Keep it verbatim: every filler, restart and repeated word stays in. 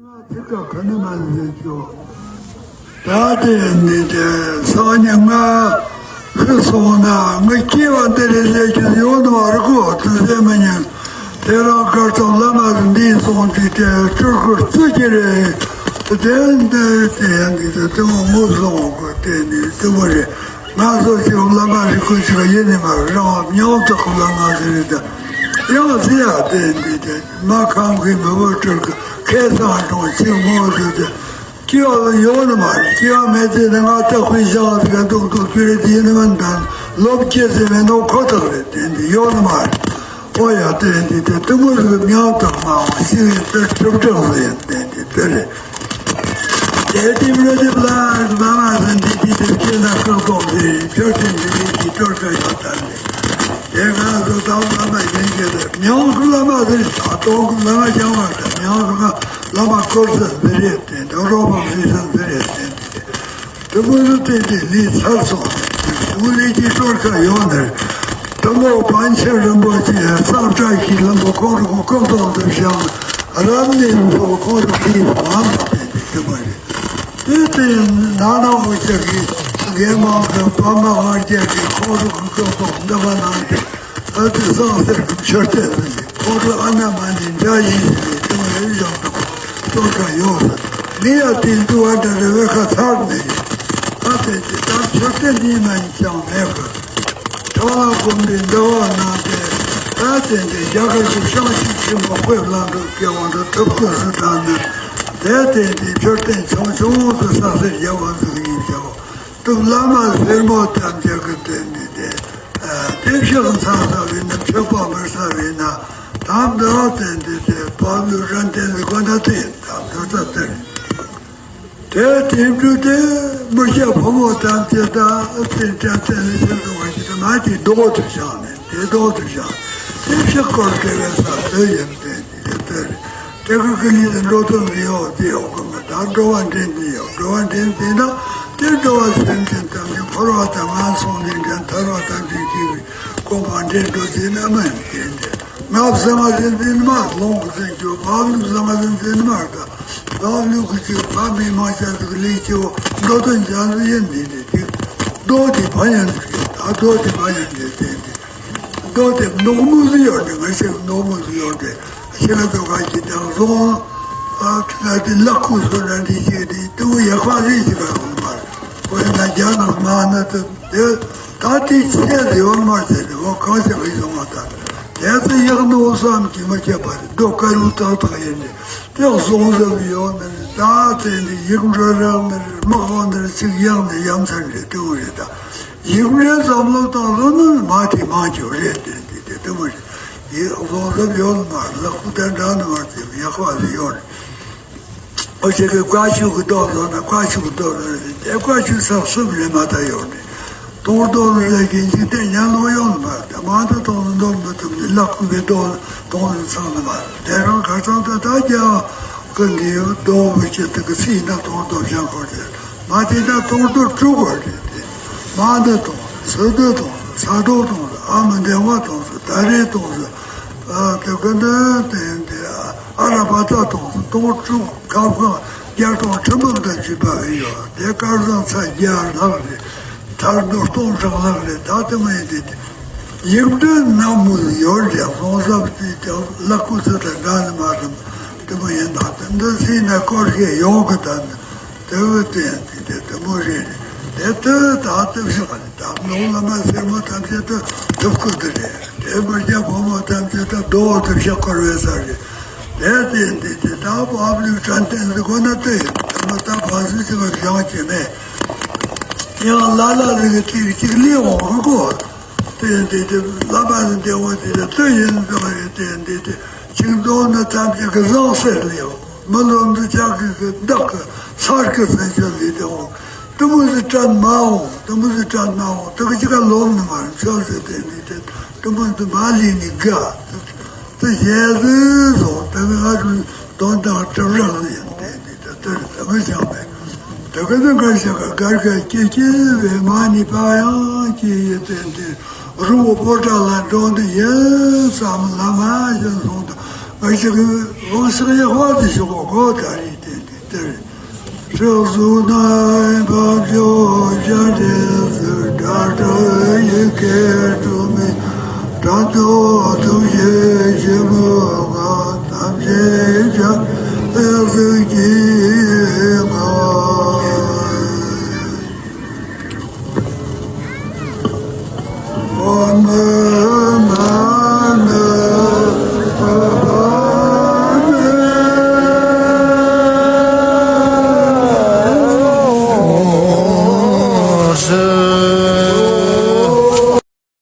ང་ཚིག་ཁ་ཁ་ནི་མ་ཟེར་ཆོག་ད་དེ་ནི་དེ་སང་ཉིན་ང་ཧི་སོང་ན་ང་སྐྱེ་བ་འདི་རེད་ཟེར་རྒྱུ་ཡོད་ནི་མ་རེད་གོ་དེ་ཟེར་མི་ཉན། དེ་རང་དཀར་ཚང་བླ་མ་འདི་སོང་དུས་དེ་སྤྲུལ་སྐུ་བརྩི་གི་རེད། དེ་འདི་དེ་འདི་དེ་དེ་མོ་ངུ་སོང་གོ་དེ་ནི་དེ་མོ་རེད། ང་ཚོ་ཞིག་བླ་མ་རིག་སྐུ་ཞིག་ཡིན་ནི་མ་རེད། རང་མྱོང་ཐོག་གི་བླ་མ་ཟེར་རེད་ད། ཡང་ཟེར་ཡ་དེ་འདི་དེ་མ་ཁམས་ཀྱི་མི་བུ་སྤྲུལ་སྐུ་ཁེ་བཟང་གྲོང་ཆེ་མོ་ཟེར་དེ། སྐྱེ་བ་ཡོད་ནི་མ་རེད། སྐྱེ་བ་མེད་ཚེ་ནི་ང་སྟག་ཁོའི་ཞང་ཟིག་ག་འདུག་འདུག་ཁྱོད་རེད་དེ་ཡིན་ནི་མིན་དང་ལོབས་སྐྱེ་ཚེ་མེད་ནོ་ཁོ་ཐག་རེད། དེ་འདི་ཡོད་ནི་མ་རེད། ཨོ་ཡ་དེ་འདི་དེ་དུ་མོ་ཟིག་མྱང་དང་མ་འོང་ཤི་བའི་དེ་གྲུབ་གྲུབ་ཟིག་ཡིན། དེ་འདི་དེ་རེད། དེ་དེ་མི་དེ་ལ་མ་ང་ཟིན་འདི་དེ་དེ་སྐྱེ་ན་ཁག་པོ་ཟིག་ཡིན། ཁྱོད་དེ་འདི་རེད་ཀྱི་ཁྱོད་ཀ་ཡོད་ད་ནི། དེ་ང་ཚོ་དང་བླ་མ་ཡིན་གྱི་རེད། མྱང་གི་བླ་མ་ཟིག་ད་དོང་གི་བླ་མ་ཀྱང་བ་རེད། མྱང་གི་ང་བླ་མ་སྐོར་ས་འདི་རེད། དེ་འདྲ་རོགས་པ་བཟོས་ས་འདི་རེད། དེ་འདི་དེ་མོ་ནི་དེ་དེ་ལས་ཚར་སོང་། དེ་ལས་ཀྱི་སྲོལ་ཁ་ཡོང་ནས་དེ་མོ་པཎ་ཆེན་རིན་པོ་ཆེ་སྲོག་ཆགས་ཤིག་ལམ་པོ་ཁོང་རུ་ཁོ་ཁོང་དུ་བཞག་རབ་གནས་ཚོ་ཁོང་རུ་ཁྱིམ་དུ་འམ་དེ་དེ་དེ་མ་རེད། དེ་དེ་ན་ན་འོ་ཅག་གི་རྒན་མང་གི་པ་མ་ཧང་ཅག་གི་ཁོང་རུ་ཁོ་ཁོང་དུ་འདི་མ་ནང་དེ། ཨ་ཙི་སང་སེར་གྱི་མཆོད་རྟེན་ཟེར་ནས་ཁོང་ཁྲོ་ཨ་ན་མ་ནི་འདྲ་ཡིན་ཟེར་ནས་དེ་མ་རེད་བཞག་དང་གཏོར་ཁ་ཡོད་ཟེར། ངས་ཡ་དེ་འདུ་བ་འདྲ་རེ་བའི་ཁ་ཚར་ནས་ཨ་ཙི་ཙི་ད་མཆོད་རྟེན་འདི་མ་ཡིན་ཀྱང་མེད་གི། ཁྲ་བ་དགོན་པའི་འདུ་བ་གནང་སྟེ་ཨ་ཙི་ཙི་རྒྱ་གར་གྱི་བྱང་ཆུབ་ཆེན་པོ་དཔེ་བླང་དུ་སྐྱེ་བ་འདི་ཐུབ་ཀུན་སུ་དྲངས་ནས་དེ་ཙི་ཙི་མཆོད་རྟེན་ཆུང་ཆུང་དུ་ས་སེར་རྒྱ་བ་ཟིག་ཡིན་ཀྱང་། དུ་བླ་མ་སེར་མོ་ཐམས་ཅད་ཀྱི་དོན་འདི་སྟེ། དེ་ཕྱིར་མཚང་ས་བས་ན་མཆོད་པ་མི་ས་བས་ན་དམ་དུ་དོན་འདི་སྟེ་བབ་ལུགས་རིན་བསྟན་ལུགས་ཀ་ན་དེ་དམ་དུ་ས་དེར། དེ་དེ་འབྲུ་དེ་མི་སྐྱ་ཕོ་མོ་ཐམས་ཅད་དང་དེ་དྲན་དེ་ལས་ཕྱིར་དུ་བ་ཞིག་ན་དེ་ལྡོག་ཏུ་བཞག་ནས་དེ་ལྡོག་ཏུ་བཞག་དེ་ཕྱིར་སྐོར་དེ་བས་ས་དེ་ཡིན་ཏེ། དེ་ལྟར་དེ་ཁུ་ཀི་ལི་དང་འགྲོ་དོན་ལ་ཡོད་དེ་ཡོད་གི་མ་ད་འགྲོ་བ་འདྲེན་དེ་ཡོད། འགྲོ་བ་འདྲེན་དེ་ན་དེ་འགྲོ་བ་སེམས་ཅན་ཐམས་ཅད་འཁོར་བ་དང་ངན་སོང་ལས་འདྲེན་ཐར་བ་དང་འདྲེན་གྱི་གོ་འཕང་འདྲེན་འགྲོ་དེ་ན་མ་ཡིན་དེ་འདྲ་ངབ་ཟ་མ་ཟིན་དེ་ནི་མ་ལོང་གི་ཟིན་རྒྱུ་བབ་ལུགས་ཟ་མ་ཟིན་དེ་ནི་མ་ད་བབ་ལུགས་ཀྱི་ཕ་མི་མ་བྱ་ཟིག་ལས་ཀྱི་འགྲོ་དོན་བྱ་ཟིག་ཡིན་དེ་འདྲ་དེ་རྡོ་དེ་ཕ་ཡིན་ཟིག་ད་རྡོ་དེ་ཕ་ཡིན་དེ་དེ་འདྲ། རྡོ་དེ་ནོག་མུ་ཟི་ཡོད་དེ་ང་ཞིག་ནོག་མུ་ཟི་ཡོད་དེ་ཤི་ལ་དོ་ག་གི་དང་བཟུང་ཨ་ཁ་དེ་ལག་ཁུ་སོ་ན་འདི་ཞིག་དེ་ཏུ་ཡག་པ་རེད་ཞིག་ག་ཡོང་མ་རེད། ཁོ་ཡ་ན་རྒྱ་ནག་མ་ན་དུ་དེ་ད་དེ་ཆེ་ཡོད་མ་ཟེར་དེ་འོ་གང་ཞིག་གི་ཡོང་མ་ད་དེ་ཚེ་ཡག་ནོ་བསམ་གྱི་མ་ཁྱད་པར་རྡོ་དཀར་རུ་ཏག་ཏག་ཡིན་དེ་དེ་བཟུང་ཟབ་ཡོད་ནི་རེད། ད་དེ་འདི་ཡིག་འབྲུ་རག་ནི་རེད། དམག་དབང་ནི་རེད། ཅིག་ཡག་ནི་ཡ་མཚན་རེད། དེ་འོ་རེད་ད། ཡིག་འབྲུའི་བསམ་བློ་བཏང་ལོ་ནི་མ་དེ་མ་འཇོག་རེད། དེ་དེ་དེ་དེ་མ་རེད། ཡིག་བཟོ་ཟབ་ཡོད་མ་ལག་པུ་དང་འདྲ་ནི་མ་དེ་ཡག་པ་ཟིག་ཡོད་རེད། ཨོ་ཅེ་གི་བཀའ་ཆོས་ཀྱི་རྡོ་བཟོ་ན་བཀའ་ཆོས་ཀྱི་རྡོ་བཟོ་ན་དེ་བཀའ་ཆོས་ཚགས་གསུམ་རེད་མ་ད་ཡོད་རེད། དོང་རྡོ་ལ་རེ་གིན་ཅིག་དེ་ཉན་ལོ་ཡོད་མ་དེ་མ་ད་དོང་འདོར་མི་ཐུབ་ནི་ལག་པུ་གི་རྡོ་དོང་ཚང་ནི་མ་དེ་རང་གར་ཚང་ད་ད་རྒྱ་ཀུན་གྱི་རྡོ་བུ་ཅེ་དེ་གི་སྲིད་ན་དོང་རྡོ་བཞག་གོ་རེད། མ་དེ་ད་དོང་དུ་དཀྲུག་པ་རེད་དེ། མ་འདི་དོང་སུ་འདི་དོང་ས་རྡོ་དོང་ཨ་མ་འདན་བ་དོང་ད་རེ་དོང་ཨ་དེ་ཀ་འདི་དེ་འདི་ཨ་ར་བ་ད་དོང་དོང་དཀྲུག་ཁ་ཁ་རྒྱ་དོང་ཁྲི་འབུམ་དང་བཅུ་པ་བས་ཡོད་དེ་སྐལ་བཟང་ཚ་རྒྱ་ལྷག་རེད། ཐར་རྡོ་སྟོང་ཕྲག་ལྷག་རེད། ད་དེ་མ་ཡིན་དེ་ཡིག་འབྲུ་ནག་མོ་ཡོད་རེད། ལོང་ཟབ་དེ་ཀྱང་ལ་ཀུ་ཚོད་དང་འདྲ་ནི་མ་རེད། དེ་མ་ཡིན་ད་དེ་འདི་སྲིད་ན་སྐོར་ཤེས་ཡོང་གི་ད་ནི། དེ་བས་བསྟན་དེ་དེ་དེ་མོ་རེད། དེ་ལྟར་ད་ལྟ་བཞག་ནས་ད་ནོར་བླ་མ་སེར་མོ་ཐམས་ཅད་དུ་སྟོབས་སྐུ་དེ་རེད། དེ་མི་རྒྱ་ཕོ་མོ་ཐམས་ཅད་དུ་རྡོ་དེ་བཞག་སྐོར་བའི་ས་རེད། དེ་བསྟན་དེ་དེ་ད་བབ་ལུགས་དྲན་བསྟན་ཟེར་གོ་ན་དེ་ཡིན། དེ་མ་ད་བབ་ཟེར་ཟེར་བ་བཞག་གི་མེད། ཡང་ལ་ལ་ཟེར་གི་དེ་གཅིག་ལས་འོང་གི་གོ། དེ་ཡིན་དེ་དེ་བླ་མ་ཟེར་དེ་འོང་དེ་དེ་དེ་ཡིན་ཟེར་བ་རེད། དེ་ཡིན་དེ་དེ་ཆིང་རྡོ་ནི་ཐམས་ཅད་ཀྱི་བཟང་སེར་ལས་འོང་། མི་ལོ་འདི་ཅག་གི་གི་བདག་གི་སར་གི་ཟེར་ཆོག་ལས་དེ་འོང་། དུ་མོ་ཟི་དྲན་མ་འོང་། དུ་མོ་ཟི་དྲན་མ་འོང་། དུ་གི་ཅི་ག་ལོབ་ནི་མ་རེད། ཆོག་ཟེར་དེ་ནི་དེ་དུ་མོ་འདི་མ་ལས་ནི་དགའ། དུ་ཞེ་ཟི་སོང་། དུ་གི་ང་ཚོའི་དོན་དག་གྲུབ་རག་ལ་ཡིན་དེ་ནི་དུ་དུ་རི་དུ་གི་བྱང་བས་དུ་གི་ནི་གར་ཞག་ག་གར་ག་སྐྱེ་སྐྱེ་བས་མ་ནི་པ་ཡང་སྐྱེ་ཡི་དེ་འདི་རི་བོ་པོ་ཏ་ལ་འགྲོ་འདི་ཡིན་བསམ་ལ་མ་བཞིན་སོང་དུ། ཨ་ཞིག་གི་འོ་ཞིག་ཡག་པ་དེ་ཞོག་གོ་གོ་ད་རེད་དེ་དེ་དེར། ཕྱོགས་སུ་ན་ཡིན་པ་འཇོག་བྱ་འདྲེས་སུ་སྒྲ་སྒྲ་ཡི་གེ་དུ་མི་སྒྲ་མདོ་དུ་ཞེས་ཞེས་མོ་ག་ཐམས་ཅད་ཀྱང་ལས་སུ་སྐྱེས།